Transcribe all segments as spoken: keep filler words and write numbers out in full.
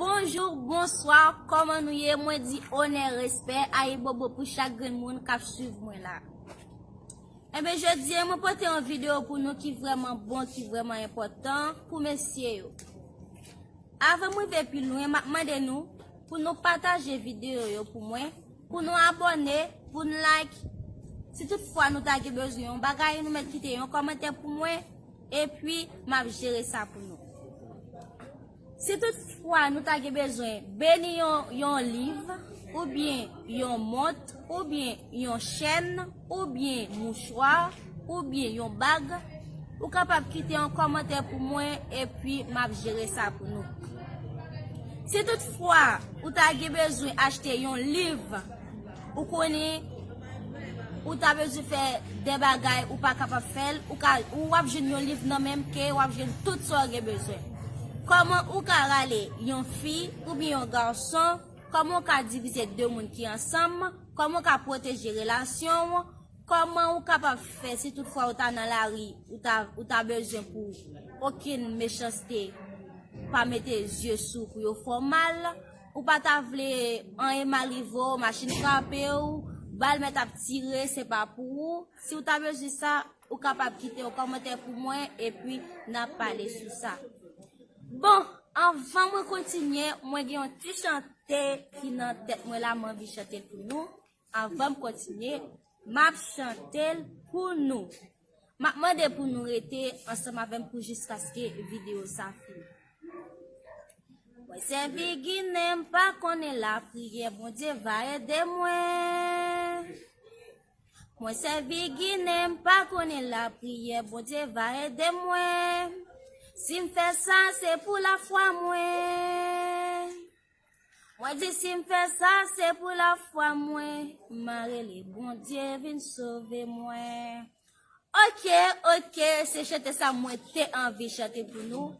Bonjou, bonswa, kòman nou ye? Mwen di onè, respè, ayibobo pou chak grenn moun k ap swiv mwen la. Enben, jodi a, mwen pote yon videyo pou nou ki vrèman bon, ki vrèman enpòtan pou mesye yo. Avan m rive pi lwen, m ap mande nou pou nou pataje videyo yo pou mwen, pou nou abòne, pou nou like. Si toutfwa nou ta gen bezwen yon bagay, nou mèt kite yon kòmantè pou mwen, epi m ap jere sa pou nou. Si toutfwa nou ta gen bezwen beni yon, yon liv, oubyen yon mont, oubyen yon chèn, oubyen mouchwa, oubyen yon bag, ou kapab kite yon kòmantè pou mwen, epi m ap jere sa pou nou. Si toutfwa ou ta gen bezwen achte yon liv, ou konnen ou ta bezwen fè de bagay ou pa kapab fè l, ou ka, ou w ap jwenn yon liv nan men m ke w ap jwenn tout sa w gen bezwen. Kòman ou ka rale yon fi oubyen yon gason? Kòman ou ka divize de moun ki ansanm? Kòman ou ka pwoteje relasyon w? Kòman ou kapab fè si toutfwa ou ta nan lari, ou ta, ou ta bezwen pou okenn mechanste pa mete zye sou pou yo fè w mal? Ou pa ta vle anyen mal rive w, machin frape w, bal mèt ap tire, se pa pou ou. Si w ta bezwen sa, ou kapab kite yon kòmantè pou mwen, epi n ap pale sou sa. Bon, anvan mwen kontinye, mwen gen yon ti chante ki nan tèt mwen la, mwen anvi chante l pou nou. Anvan m kontinye, m ap chante l pou nou. M ap mande pou nou rete ansanm avè m pou jiskaske videyo sa fini. Mwen sèvi Ginen, m pa konnen lapriyè, Bondye va ede mwen. Mwen sèvi Ginen, m pa konnen lapriyè, Bondye va ede mwen. Si m fè sa, se pou lafwa mwen. Mwen di si m fè sa, se pou lafwa mwen. M a rele Bondye vin sove mwen. Oke, oke, se chante sa mwen te anvi chante pou nou.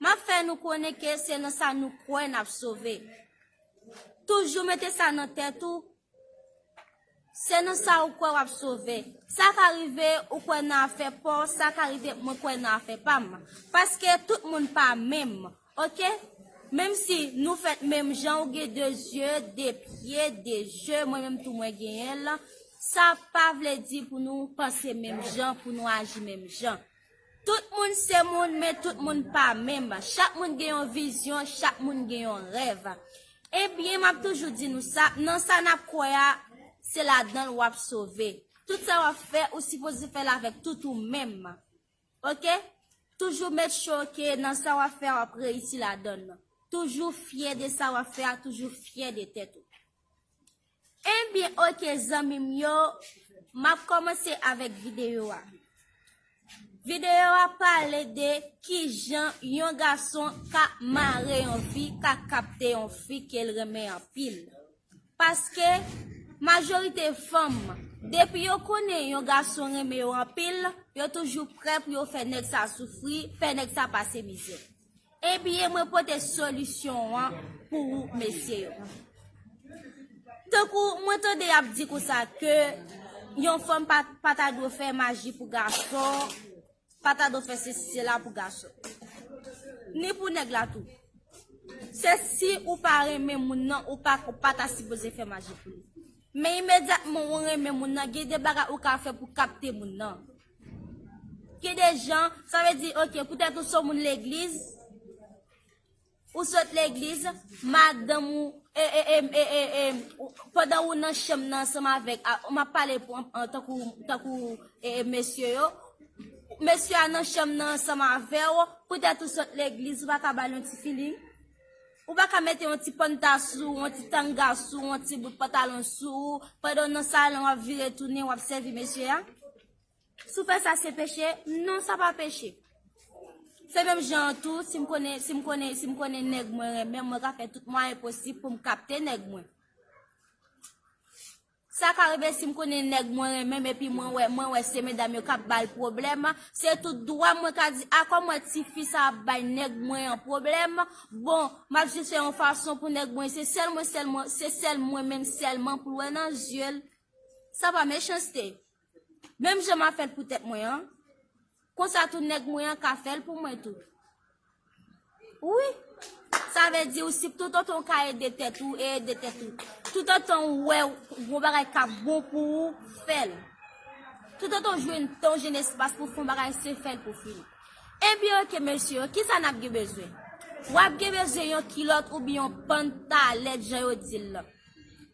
M ap fè nou konnen ke se nan sa nou kwè n ap sove. Toujou mete sa nan tèt ou. Se nan sa ou kwè w ap sove. Sa ka rive ou kwè nan afè pa w, sa ka rive mwen kwè nan afè pa m. Paske tout moun pa menm, oke? Menm si nou fèt menm jan, ou gen de zye, de pye, de je, mwen menm tou mwen genyen l, sa pa vle di pou nou panse menm jan, pou nou aji menm jan. Tout moun se moun, men tout moun pa menm. Chak moun gen yon vizyon, chak moun gen yon rèv. Ebyen, m ap toujou di nou sa, nan sa n ap kwè a, se ladan l w ap sove. Tout sa w ap fè, ou sipoze fè l avèk tout ou menm. Oke? Toujou make sure ke nan sa w ap fè a, w ap reyisi ladan l. Toujou fyè de sa w ap fè a, toujou fyè de tèt ou. Ebyen, oke, zanmi m yo, m ap kòmanse avèk videyo a. Videyo a pale de kijan yon gason ka mare yon fi, ka kapte yon fi ke l renmen anpil. Paske majorite fanm, depi yo konnen yon gason renmen yo anpil, yo toujou prè pou yo fè nèg sa soufri, fè nèg sa pase mizè. Ebyen, mwen pote solisyon an pou ou, mesye yo. Tankou mwen tande y ap di konsa ke yon fanm pa, pa ta dwe fè maji pou gason, pa ta dwe fè sesi sela pou gason. Ni pou nèg la tou. Se si ou pa renmen moun nan, ou pa, ou pa ta sipoze fè maji pou li. Men imedyatman ou renmen moun nan, gen de bagay ou ka fè pou kapte moun nan. Gen de jan, sa vle di, oke, poutèt ou se yon moun legliz, ou sot legliz, madanm ou, e, e, e, e, e, e, ou, pandan ou nan chanm nan ansanm avèk, a, m ap pale pou, an, tankou, tankou, e, e, mesye yo, mesye a nan chanm nan ansanm avè w, poutèt ou sot legliz, ou pa ka ba l yon ti feeling. Ou pa ka mete yon ti panta sou, yon ti tanga sou, yon ti bout pantalon sou, pandan w nan salon w ap vire tounen, w ap sèvi mesye a. Si w fè sa se peche? Non, sa pa peche. Se menm jan an tou, si m konnen, si m konnen, si m konnen nèg mwen renmen, mwen ka fè tout mwayen posib pou m kapte nèg mwen. Sa ka rive si m konnen nèg mwen renmen m epi mwen wè, mwen wè se medam yo k ap ba l pwoblèm, se tout dwa mwen ka di, a, kòm m wè tifi sa ap bay nèg mwen an pwoblèm, bon, m ap jis fè yon fason pou nèg mwen, se sèl mwen, sèl mwen, se sèl mwen menm sèlman pou l wè nan zye l. Sa pa mechanste. Menm jan m ap fè l pou tèt mwen an, konsa tou nèg mwen an ka fè l pou mwen tou. Wi, Sa vle di, si toutotan w ka ede tèt ou, e ede tèt ou. Toutotan w wè yon bagay k ap bon pou ou, fè l. Toutotan w jwenn tan, w jwenn espas pou w fè yon bagay, se fè l pou fini. Ebyen, oke, mesye, kisa n ap gen bezwen? W ap gen bezwen yon kilòt oubyen yon panta lèd, jan yo di l lan.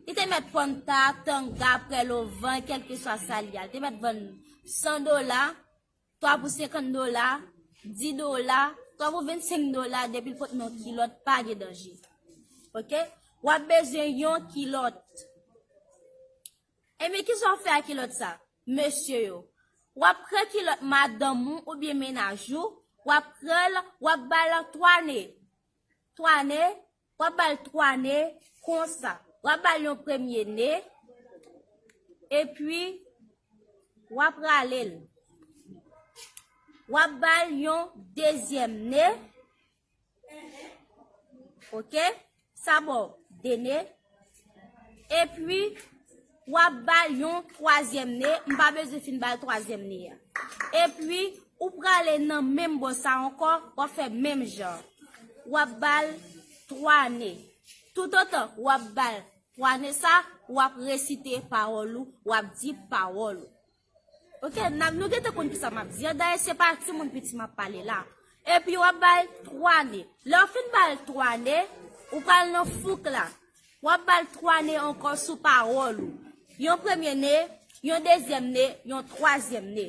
Li te mèt panta, tanga, pwèl o van, kèlkeswa sa l ye a. Li te mèt vann san dola, twa pou senkant dola, dis dola, twa pou vennsenk dola, depi l pot nan yon kilòt, pa gen danje. Oke? W ap bezwen yon kilòt. Ebyen, kisa w fè ak kilòt sa? Mesye yo, w ap pran kilòt madanm ou oubyen mennaj ou, w ap pran l, w ap ba l twa ne. Twa ne, w ap ba l twa ne konsa. W ap ba l yon premye ne, epi w ap rale l. W ap ba l yon dezyèm ne, oke? Sa ba w de ne. Epi, w ap ba l yon twazyèm ne. M pa bezwen fin ba l twazyèm ne a. Epi, ou prale nan menm bò sa ankò, w ap fè menm jan. W ap ba l twa ne. Toutotan w ap ba l twa ne sa, w ap resite pawòl ou, w ap di pawòl ou. Oke, n ap, nou gentan konn kisa m ap di an. Dayè, se pa timoun piti m ap pale la. Epi w ap ba l twa ne. Lè w fin ba l twa ne, ou pral nan fouk la. W ap ba l twa ne ankò sou pawòl ou. Yon premye ne, yon dezyèm ne, yon twazyèm ne.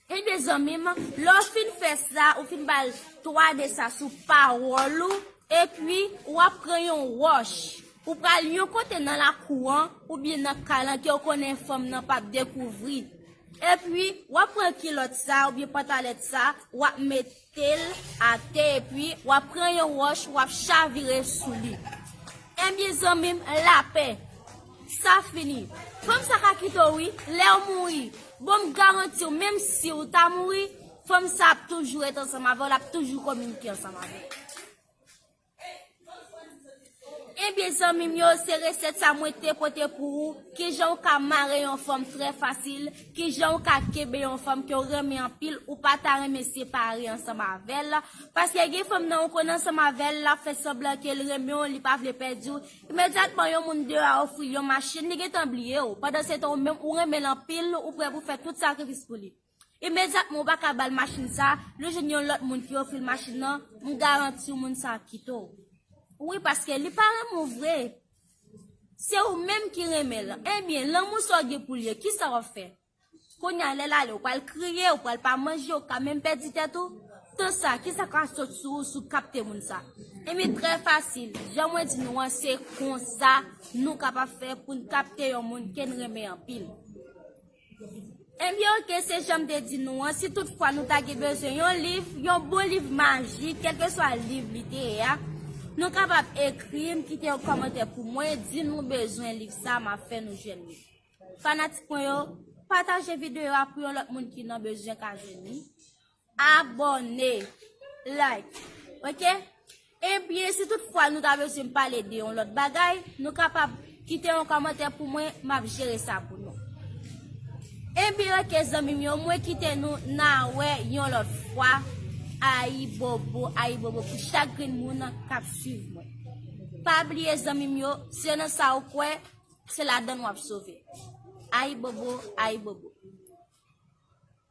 Ebyen, zanmi m, lè w fin fè sa, ou fin ba l twa ne sa sou pawòl ou, epi w ap pran yon wòch. Ou pral yon kote nan lakou an, oubyen nan kay lan ke w konnen fanm nan p ap dekouvri. Epi, w ap pran kilòt sa, oubyen pantalèt sa, w ap mete l atè, epi w ap pran yon wòch, w ap chavire sou li. Ebyen, zanmi m, lapè. Sa fini. Fanm sa ka kite w, wi, lè w mouri. Bon, m garanti w, menm si w ta mouri, fanm sa ap toujou ret ansanm avè w, l ap toujou kominike ansanm avè w. Ebyen, zanmi m yo, se resèt sa mwen te pote pou ou. Kijan w ka mare yon fanm trè fasil, kijan w ka kenbe yon fanm ke w renmen anpil, ou pa ta renmen separe ansanm avè l. Paske gen fanm nan ou konn ansanm avè l, l ap fè sanblan ke l renmen w, li pa vle pèdi w. Imedyatman, yon moun deyò a ofri l yon machin, li gentan bliye w. Pandan se tan, ou menm, ou renmen l anpil, ou prè pou fè tout sakrifis pou li. Imedyatman, ou pa ka ba l machin sa, li jwenn yon lòt moun ki ofri l machin nan, m garanti w moun sa ap kite w. Wi, paske li pa renmen w vre. Se ou menm ki renmen l. Ebyen, lanmou sa w gen pou l yo, kisa w ap fè? Kounye a, lè l ale, ou pral kriye, ou pral pa manje, ou ka menm pèdi tèt ou. Tan sa, kisa ka sot sou ou si w kapte moun sa? Ebyen, trè fasil. Jan mwen di nou an, se konsa nou kapab fè pou n kapte yon moun ke n renmen anpil. Ebyen, oke, se jan m te di nou an, si toutfwa nou ta gen bezwen yon liv, yon bon liv majik, kèlkeswa liv li te ye a, nou kapab ekri m, kite yon kòmantè pou mwen, di nou bezwen liv sa, m ap fè nou jwenn li. Fanatik mwen yo, pataje videyo a pou yon lòt moun ki nan bezwen ka jwenn li. Abòne, like, oke? Ebyen, si toutfwa nou ta bezwen pale de yon lòt bagay, nou kapab kite yon kòmantè pou mwen, m ap jere sa pou nou. Ebyen, oke, zanmi m yo, mwen kite nou, n a wè yon lòt fwa. Ayibobo, ayibobo pou chak grenn moun k ap swiv mwen. Pa bliye, zanmi m yo, se nan sa w kwè, se ladan l w ap sove. Ayibobo, ayibobo.